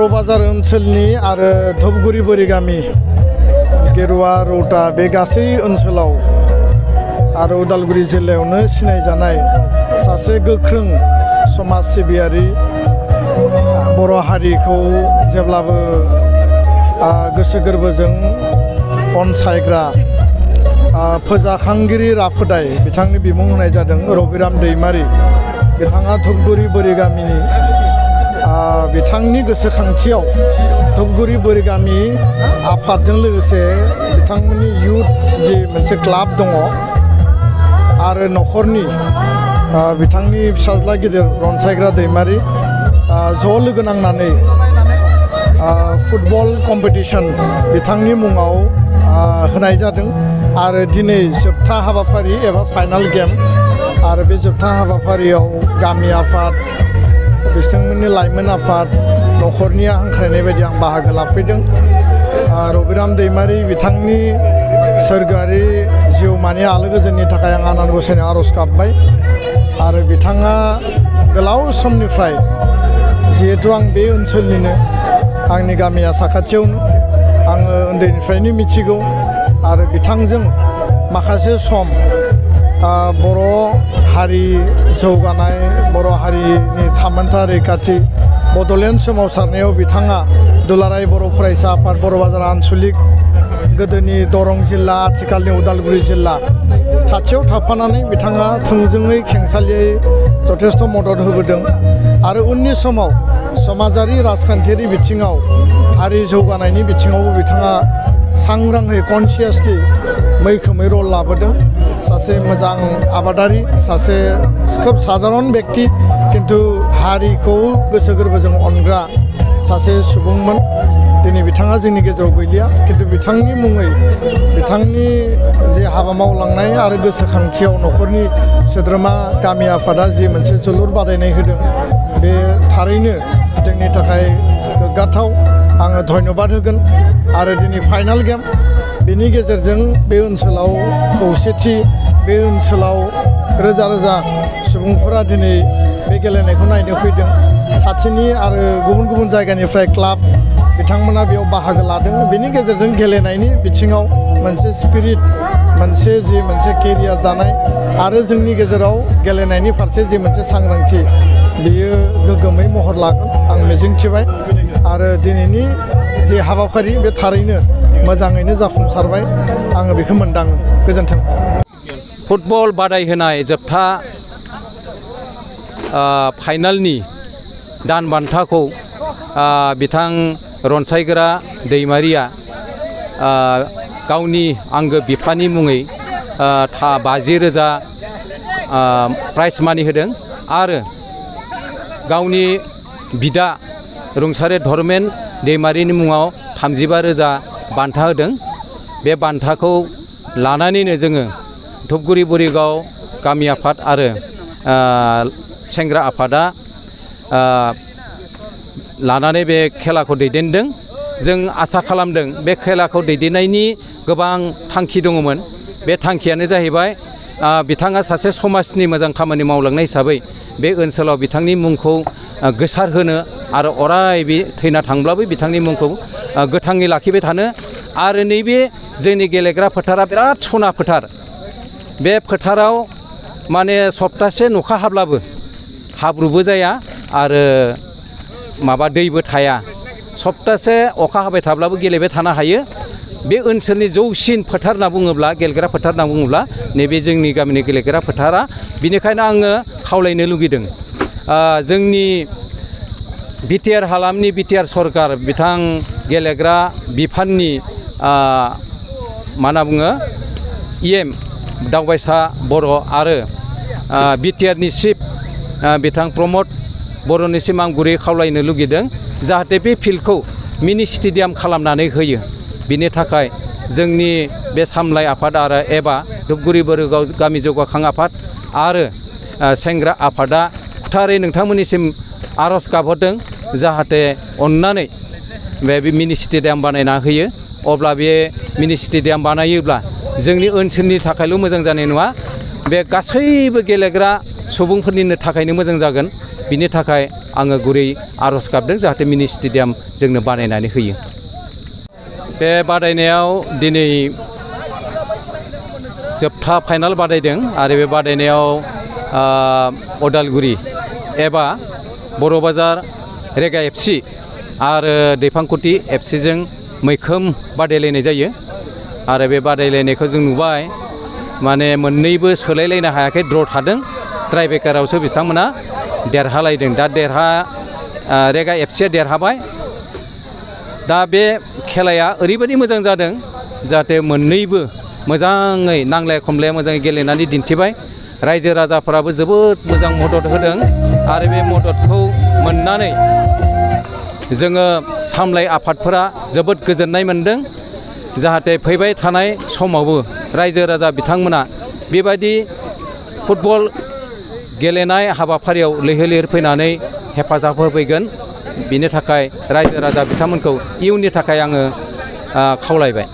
बर' बाजार ओनसोलनि आरो धुपगुरि बोरिगामि गेरुवा रौता बे गासै ओनसोलाव आरो उदालगुरि जिल्लायावनो सिनायजानाय सासे गोख्रों समाज सिबियारि बर' हारिखौ जेब्लाबो गोसो गोरबोजों अनसायग्रा फोजाखांगिरि राफोदाय बिथांनि बिमुं होनाय जादों रबिराम दैमारि। बिथाङा धुपगुरि बोरिगामिनि बिथांनि गोसोखांथियाव धुपगुरि बोरिगामि आफादजों लोगोसे बिथांमोननि युथ जि मोनसे क्लाब दङ आरो न'खरनि बिथांनि फिसाज्ला गिदिर रनसायग्रा दैमारि ज' लोगो नांनानै फुटबल कम्पिटिशन बिथांनि मुङाव होनाय जादों आरो दिनै जोबथा हाबाफारि एबा फाइनाल गेम आरो बे जोबथा हाबाफारियाव गामि आफाद बिथांमोननि लाइमोन आफाद न'खरनिया हांख्रायनाय बायदि आं बाहागो लाफैदों। रबिराम दैमारि बिथांनि सोरगोआरि जिउमानि आलो गोजोननि थाखाय आं आनान गसाइनाव आर'ज गाबबाय आरो बिथाङा गोलाव समनिफ्राय जिहेथु आं बे ओनसोलनिनो आंनि गामिया साखाथियावनो आङो उन्दैनिफ्रायनो मिथिगौ आरो बिथांजों माखासे सम बर' हारि जौगानाय बर' हारिनि थामोनथा रैखाथि बड'लेण्ड सोमावसारनायाव बिथाङा दुलाराय बर' फरायसा आफाद बर' बाजार आनसलिक गोदोनि दरं जिल्ला आथिखालनि उदालगुरि जिल्ला खाथियाव थाफानानै बिथाङा थोंजोङै खेंसालियै जथेस्थ' मदद होबोदों आरो उननि समाव समाजारि राजखान्थियारि बिथिङाव हारि जौगानायनि बिथिङावबो बिथाङा सांग्राङै कनसियासलि मैखोमै रल लाबोदों। सासे मोजां आबादारि सासे खोब साधारन बेक्ति किन्तु हारिखौ गोसो गोरबोजों अनग्रा सासे सुबुंमोन। दिनै बिथाङा जोंनि गेजेराव गैलिया किन्तु बिथांनि मुङै बिथांनि जे हाबा मावलांनाय आरो गोसोखांथियाव न'खरनि सोद्रोमा गामि आफादा जि मोनसे जोलुर बादायनाय होदों बे थारैनो जोंनि थाखाय गोग्गाथाव। आङो धन्यबाद होगोन आरो दिनै फाइनाल गेम बेनि गेजेरजों बे ओनसोलाव खौसेथि बे ओनसोलाव रोजा रोजा सुबुंफोरा दिनै बे गेलेनायखौ नायनो फैदों। खाथिनि आरो गुबुन गुबुन जायगानिफ्राय क्लाब बिथांमोना बेयाव बाहागो लादों। बेनि गेजेरजों गेलेनायनि बिथिङाव मोनसे स्पिरिट मोनसे केरियार दानाय आरो जोंनि गेजेराव गेलेनायनि फारसे जि मोनसे सांग्रांथि बेयो गोग्गोमै महर लागोन आं मिजिंथिबाय आरो दिनैनि जे हाबाफारि बे थारैनो मोजाङैनो जाफुंसारबाय आङो बेखौ मोनदाङो। गोजोन्थों। फुटबल बादायहोनाय जोबथा फाइनालनि दान बान्थाखौ बिथां रनसायग्रा दैमारिया गावनि आंगो बिफानि मुङै 50,000 प्राइज मानि होदों आरो गावनि बिदा रुंसारि धर्मेन दैमारिनि मुङाव 35,000 बान्था होदों। बे बान्थाखौ लानानैनो जोङो धुपगुरि बोरिगाव गामि आफाद आरो सेंग्रा आफादा लानानै बे खेलाखौ दैदेनदों। जों आसा खालामदों बे खेलाखौ दैदेननायनि गोबां थांखि दङमोन। बे थांखियानो जाहैबाय बिथाङा सासे समाजनि मोजां खामानि मावलांनाय हिसाबै बे ओनसोलाव बिथांनि मुंखौ गोसारहोनो आरो अराय बे थैना थांब्लाबो बिथांनि मुंखौ गोथाङै लाखिबाय थानो आरो नैबे जोंनि गेलेग्रा फोथारा बिराद सना फोथार। बे फोथाराव माने सप्तासे अखा हाब्लाबो हाब्रुबो जाया आरो दैबो थाया। सप्तासे अखा हाबाय थाब्लाबो गेलेबाय थानो हायो। बे ओनसोलनि जौसिन फोथार होनना बुङोब्ला गेलेग्रा फोथार होनना बुङोब्ला नैबे जोंनि गामिनि गेलेग्रा फोथारा। बिनिखायनो आङो खावलायनो लुगैदों जोंनि बिटिआर हालामनि बिटिआर सरकार बिथां गेलेग्रा बिफाननि मा होनना बुङो EM दावबायसा बर' आरो बिटिआरनि चिफ बिथां प्रमद बर'निसिम आं गुरै खावलायनो लुगैदों जाहाथे बे फिल्डखौ मिनि स्टेडियाम खालामनानै होयो। बिनि थाखाय जोंनि बे सामलाय आफाद आरो एबा धुपगुरि बोरिगाव गामि जौगाखां आफाद आरो सेंग्रा आफादा खुथारै नोंथांमोननिसिम आर'ज गाबहरदों जाहाथे अननानै बे मिनि स्टेडियाम बानायना होयो। अब्ला बे मिनि स्टेडियाम बानायोब्ला जोंनि ओनसोलनि थाखायल' मोजां जानाय नङा, बे गासैबो गेलेग्रा सुबुंफोरनिनो थाखायनो मोजां जागोन बिनि थाखाय आङो गुरै आर'ज गाबदों जाहाथे मिनि स्टेडियाम जोंनो बानायनानै होयो। बे बादायनायाव दिनै जोबथा फाइनाल बादायदों आरो बे बादायनायाव अदालगुरि एबा बर' बाजार रेगा एफसि आरो दैफांखुथि एफसिजों मैखोम बादायलायनाय जायो आरो बे बादायलायनायखौ जों नुबाय माने मोननैबो सोलायलायनो हायाखै द्र' थादों ट्राइब्रेकारावसो बिथांमोना देरहालायदों दा रेगा एफसिया देरहाबाय। दा बे खेलाया ओरैबायदि मोजां जादों जाहाथे मोननैबो मोजाङै नांलाय खमलाया मोजाङै गेलेनानै दिन्थिबाय रायजो राजाफोराबो जोबोद मोजां मदद होदों आरो बे मददखौ मोननानै जोङो सामलाय आफादफोरा जोबोद गोजोननाय मोनदों जाहाथे फैबाय थानाय समावबो रायजो राजा बिथांमोना बेबायदि फुटबल गेलेनाय हाबाफारियाव लैहोर लैहोर फैनानै हेफाजाब होफैगोन बिनि थाखाय रायजो राजा बिथांमोनखौ इयुननि थाखाय आङो खावलायबाय।